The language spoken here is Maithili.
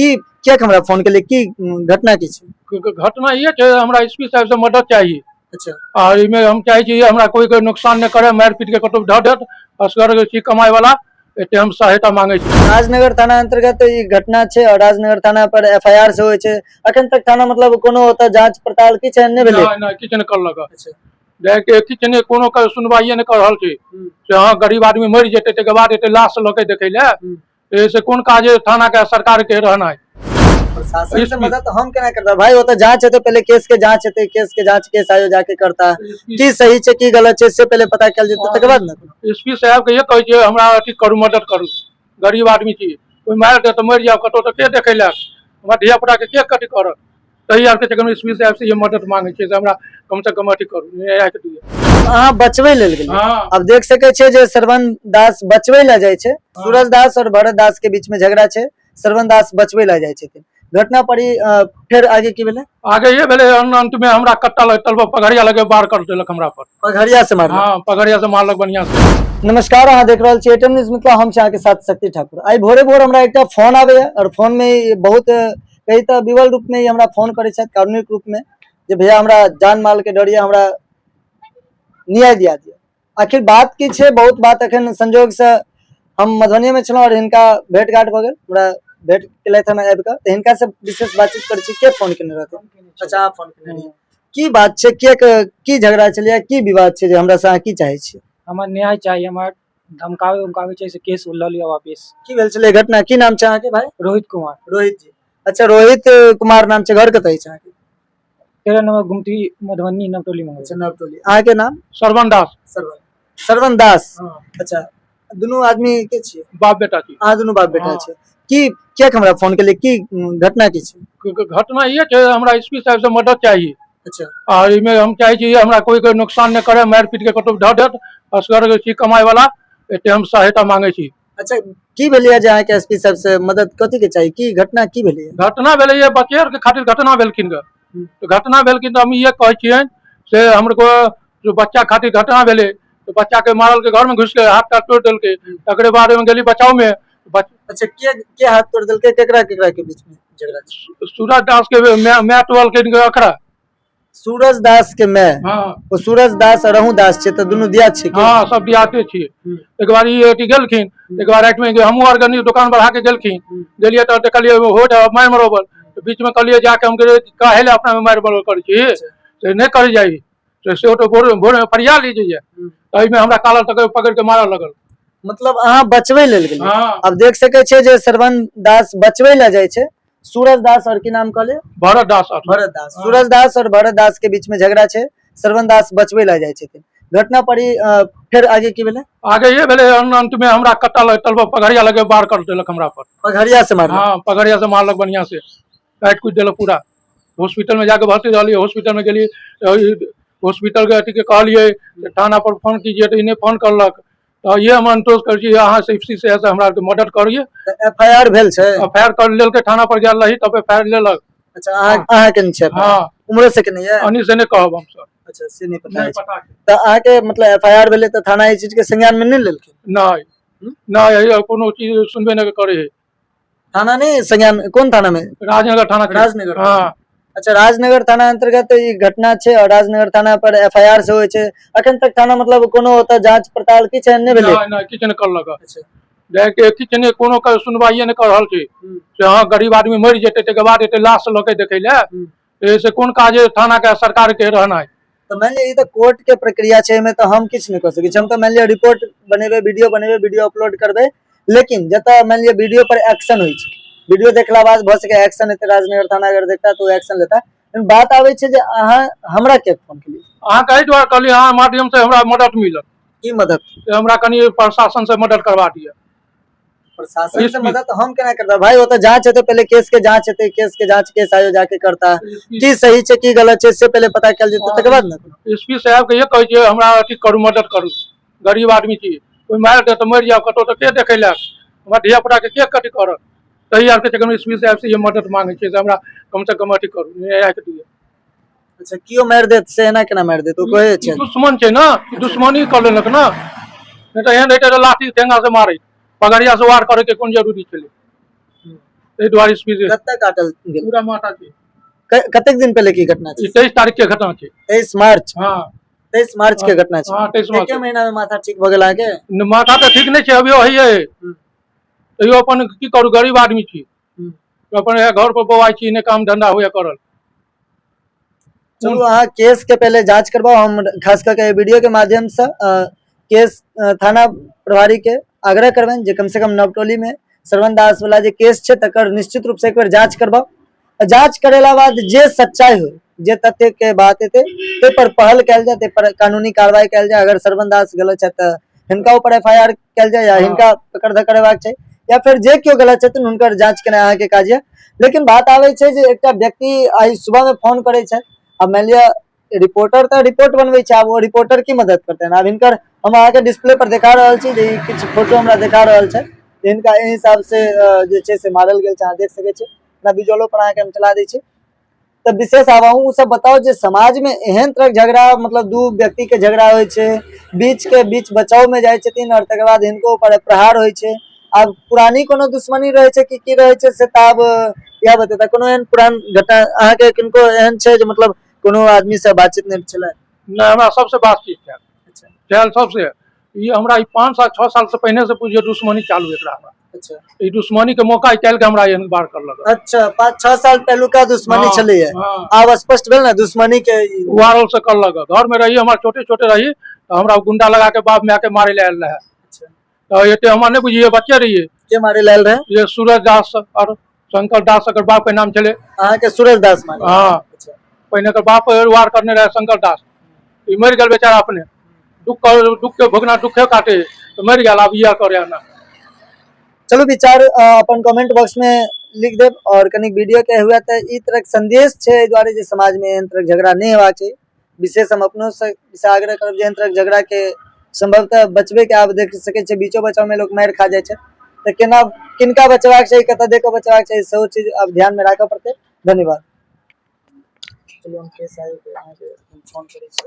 की किया हमरा फोन केलियै, की घटना की छै? घटना ये छै, हमरा एसपी साहब से मदद चाही। अच्छा। आ एहिमे हम चाहै छी हमरा कोई के नुकसान नहि करे, मारि पीट के कतौ धऽ देत, असगर छी कमाय वाला, एते हम सहायता मांगे छी। राजनगर थाना अंतर्गत ई घटना छै और राजनगर थाना पर एफआईआर से होइ छै। अखन तक थाना मतलब कोनो ओतऽ जांच पड़ताल किछु एहन नहि भेलै? नहि नहि, किछु नहि करलक। अच्छा। जाके किछु नहि, कोनो के सुनवाइए नहि कर रहल छै। से हँ, गरीब आदमी मरि जेतै तकर बाद एते लाश लऽ के देखै लए, एहिसे कोन काज है थाना के सरकार के रहनाइ? प्रशासन से इसमें- मदद हम केना करता भाई? ओतऽ जांच हेतै, पहले केस के जांच हेतै, केस के जांच केस आयो जाके करता। की सही छै की गलत छै से पहले पता कयल जेतै, तकर बाद ने। एसपी साहब के ये कहै छियै, हमरा अथी करू, मदद करू, गरीब आदमी छी, कोइ मारि देत तऽ मरि जायब, कतौ तऽ के देखै लए, हमरा धिया पुता के के कथी करत? तही आरके चक्करमे एसपी साहब से ये मदद मांगे छियै से हमरा कम से कम अथी करू, न्याय के दिअ। अहाँ बचबै लेल गेलियै? हँ। अब देख सकै छियै जे श्रवण दास बचबै लए जाइ छै। सूरज दास और भरत दास के बीच में झगड़ा छै, श्रवण दास बचबै लए जाइ छथिन। घटना पर ही फेर आगे की भेलै? आगे ये भेलै, अंत में हमरा कट्टा लग तलबा पगड़िया लगे बार कर देलक हमरा पर। पगहरिया से मारलक? हँ, पगड़िया से मारलक बढ़िया से। नमस्कार, अहाँ देख रहल छी एटीएम न्यूज मिथिला, हम छी अहाँके साथ शक्ति ठाकुर। आइ भोरे भोर हमरा एकटा फोन आबैया और फोन में ई बहुत कही तऽ विवल रूप में ई हमरा फोन करै छथि, कारुणिक रूप में, जे भैया हमरा जान माल के डर यऽ, हमरा न्याय दिया दिअ। आखिर बात की छै? बहुत बात अखन संजोग से हम मधुबनी में छलहुँ और हिनका भेंट घाट भऽ गेल, हमरा भेंट केलथि हन आबि कऽ, तऽ हिनका से विशेष बातचीत करै छी। के फोन केने रहथिन? अच्छा, अहाँ फोन केने रहियै। की बात छै, के की झगड़ा छलैया, की विवाद छै जे हमरा से अहाँ की चाहै छी? हमरा न्याय चाही, हमरा धमकाबै उमकाबै छै से केस लऽ लिअ वापिस। की भेल छलै घटना? की नाम छै अहाँके भाई? रोहित कुमार। रोहित जी, अच्छा, रोहित कुमार नाम छै। घर कतऽ अछि अहाँके? 13 नंबर गुमती, मधुबनी, नवटोली मंगल। अच्छा, नवटोली। अहाँके नाम? श्रवण दास। श्रवण, श्रवण दास। हँ। अच्छा, दुनू आदमी के छियै? बाप बेटा छी। अहाँ दुनू बाप बेटा हँ। छियै। की किया हमरा फोन केलियै, की घटना की छै? घटना ये छै, हमरा एसपी साहब से मदद चाही। अच्छा। आ एहिमे हम चाहै छी हमरा कोई के नुकसान नहि करे, मारि पीट के कतौ धऽ देत, असगर छी कमाय वाला, एते हम सहायता मांगे छी। अच्छा, की भेलैया जे अहाँके एसपी साहब से मदद कथी के चाही? की घटना की भेलैया? घटना भेलै ये बच्चे आरके खातिर घटना भेलखिन ग, तऽ घटना भेलखिन तऽ हम इहे कहै छियनि से हमर को जो बच्चा खातिर घटना भेलै, तऽ बच्चा के मारल के घर में घुसि के हाथ ताथ तोड़ि देलकै, तकरे बाद मे गेली बचाव मे। अच्छा, के के हाथ तोड़ देलकै? केकरा केकरा के बीच में झगड़ा छै? सूरज दास के माय तोड़लखिन ग अकरा। सूरज दास के my? हँ। ओ सूरज दास और अहूँ दास छै तऽ दुनू दियाद छै की? हँ, सब दियाते छियै। एक बार ई अथी गेलखिन, एक बार राति में हमहूँ आर गनी दुकान बढ़ा के गेलखिन, गेलियै तऽ देखलियै होट मारि मरोबल, तऽ बीच में कहलियै जाके, हम कहलियै काहे लए अपना में मारि मरोबल करै छी, से नहि करै जाइ, से तो भोर भोर में फरिया ली जाइए, एहिमे हमरा कालर तक पकड़ के मारऽ लगल। मतलब अहाँ बचबै लेल गेलियै? हँ। अब देख सकै छियै जे श्रवण दास बचबै लए जाइ छै। सूरज दास और की नाम कहलियै? भरत दास। भरत दास। हँ। सूरज दास और भरत दास के बीच में झगड़ा छै, श्रवण दास बचबै लए जाइ छथिन। घटना पर ही फेर आगे की भेलै? आगे ये भेलै, अंत में हमरा कट्टा लग तलबा पगड़िया लगे बार कर देलक हमरा पर। पगहरिया से मारलक? हँ, पगड़िया से मारलक, बढ़िया से काटि कुटि देलक पूरा। हॉस्पिटल में जाके भर्ती रहलियै, हॉस्पिटल में गेलियै, हॉस्पिटल के अथी के कहलियै थाना पर फोन कीजिए, तऽ ई नहि फोन करलक, तऽ ये हम अनुरोध करै छी अहाँ से से से हमरा आरके मदद करिए। एफ I R भेल छै? एफ I R कर लेलकै, थाना पर गेल रही तब एफ I R लेलक। अच्छा, अहाँ अहाँके नहि छै? हँ। उम्र से के नहि है? अनी से नहि कहब हम सर। अच्छा, से नहि पता नहि अछि। पता छै। तऽ अहाँके मतलब एफ I R भेलै तऽ थाना एहि चीज के संज्ञान मे नहि लेलखिन? नहि नहि, कोनो चीज सुनबे नहि करै है। थाना नहि संज्ञान? कोन थाना में? राजनगर थाना के। राजनगर। हँ। अच्छा, राजनगर थाना अंतर्गत ई घटना छै और राजनगर थाना पर एफआईआर से होइ छै। अखन तक थाना मतलब कोनो ओतऽ जांच पड़ताल किछु एहन नहि भेलै? नहि नहि, किछु नहि करलक। अच्छा। जाके किछु नहि, कोनो के सुनवाइए नहि कर रहल छै। से हँ, गरीब आदमी मरि जेतै तकर बाद एते लाश लऽ के देखै लए, एहिसे कोन काज है थाना के सरकार के रहनाइ? तऽ मानि लिअ ई तऽ कोर्ट के प्रक्रिया छै, एहिमे तऽ हम किछु नहि कऽ सकै छी। हम तऽ मानि लिअ रिपोर्ट बनेबै, वीडियो बनेबै, वीडियो अपलोड करबै, लेकिन जतऽ मानि लिअ वीडियो पर एक्शन होइ छै, वीडियो देखला बाद भऽ सकै एक्शन हेतै, राजनगर थाना अगर देखता तऽ ओ एक्शन लेता। लेकिन बात आबै छै जे अहाँ हमरा किया फोन केलियै? अहाँके एहि दुआरे कहलियै, अहाँ माध्यम से हमरा मदद मिलत। की मदद? से हमरा कनि प्रशासन से मदद करवा दिअ। प्रशासन से इसमें- मदद हम केना करता भाई? ओतऽ जांच हेतै, पहले केस के जांच हेतै, केस के जांच केस आयो जाके करता। की सही छै की गलत छै से पहले पता कयल जेतै, तकर बाद ने। एसपी साहब के ये कहै छियै हमरा अथी करू, मदद करू, गरीब आदमी छी, कोइ मारि देत तऽ मरि जायब, कतौ तऽ के देखै लए, हमरा धिया पुता के के कथी करत? तही आरके चक्करमे एसपी साहब से ये मदद मांगे छियै से हमरा कम से कम अथी करू, न्याय के दिअ। अच्छा, कियो मारि देत से एना केना मारि देत? ओ कहै छै दुश्मन छै ने, दुश्मनी कऽ लेलक ने, नहि तऽ एहन रहितै तऽ लाठी ठेंगा से मारै, पगड़िया से वार करे के कोन जरूरी छलै? ताहि दुआरे स्पीड कतऽ काटल गेल? पूरा माथा छै। कतेक दिन पहिले की घटना छै? ई 23 तारीख के घटना छै। 23 मार्च? हँ। 23 मार्च के घटना छै? हँ, 23 मार्च। एके महीना में माथा ठीक भऽ गेल अहाँके? माथा तऽ ठीक नहि छै, अभियो होइए। तैयो अपन की करू, गरीब आदमी छी। अपन इएह घर पर बौआइ छी, नहि काम धंधा होइए करल। चलू, अहाँ केस के पहले जांच करबाउ। हम खास कऽ के एहि वीडियो के माध्यम से केस थाना प्रभारी के आग्रह करबनि जे कम से कम नवटोली में श्रवण दास वाला जे केस छै तकर निश्चित रूप से एक बेर जांच करबाउ। आ जांच करेला बाद जे सच्चाई हो, जे तथ्य के बात हेतै, ताहि पर पहल कयल जाय, ताहि पर कानूनी कार्रवाई कयल जाय। अगर श्रवण दास गलत छथि तऽ हिनका ऊपर एफआईआर कयल जाय या हिनका पकड़ धकड़ हेबाक चाही, या फेर जे केओ गलत छथिन हुनकर जांच केनाइ अहाँके काज यऽ। लेकिन बात आबै छै जे एकटा व्यक्ति आइ सुबह में फोन करै छथि। आब मानि लिअ रिपोर्टर तऽ रिपोर्ट बनबै छै, आब ओ रिपोर्टर की मदद करतनि? आब हिनकर हम अहाँके डिस्प्ले पर देखा रहल छी जे ई किछु फोटो हमरा देखा रहल छै जे हिनका एहि हिसाब से जे छै से मारल गेल छै। अहाँ देख सकै छी, अपना विजुअलो पर अहाँके हम चला दै छी। तऽ विशेष आब अहूँ सब बताउ जे समाज में एहन तरहक झगड़ा, मतलब दू व्यक्ति के झगड़ा होइ छै, बीच के बीच बचाव में जाइ छथिन और तकर बाद हिनको ऊपर प्रहार होइ छै। आब पुरानी कोनो दुश्मनी रहै छै कि की रहै छै से तऽ आब इएह बतेता। कोनो एहन पुरान घटना अहाँके किनको एहन छै जे मतलब कोनो आदमी से बातचीत नहि छलै? नहि, हमरा सबसे बातचीत छल। छल सबसे। ई हमरा ई 5 साल 6 साल से पहिने से बुझियौ दुश्मनी चालू एकरा हमरा। ई दुश्मनी के मौका निकालि के हमरा एहन बार करलक। अच्छा, 5-6 साल पहिलुका दुश्मनी छलैया? हँ। आब स्पष्ट भेल ने दुश्मनी के वारल से करलक। घर में रही, हमर छोटे छोटे रही तऽ हमरा गुंडा लगा के बाप माय के मारे ले आयल रहे। तऽ एते हमरा नहि बुझिए, बच्चे रहिए। के मारे लायल रहे? ये सूरज दास और शंकर दास, एकर बाप के नाम छलै। अहाँके सूरज दास मारे? हँ। पहिने एकर बाप वार करने रहे शंकर दास। ई मरि गेल बेचारा, अपने दुख दुख के भोगना दुखे काटे तऽ मरि गेल। आब इएह करे ना। चलू, विचार अपन कमेंट बॉक्स में लिख देब और कनिक वीडियो के हुए तऽ ई तरहक संदेश छै एहि दुआरे जे समाज में एहन तरहक झगड़ा नहि हेबाक चाही। विशेष हम अपनो से आग्रह करब जे एहन तरहक झगड़ा के संभवतः बचबे के। आब देख सकै छियै, बीचो बचाव में लोक मारि खा जाइ छै, तऽ केना किनका बचेबाक चाही, कतऽ दे कऽ बचेबाक चाही, सेहो चीज आब ध्यान में राखऽ पड़तै। धन्यवाद। चलू, हम केस आयोग के अहाँके फोन करै छी।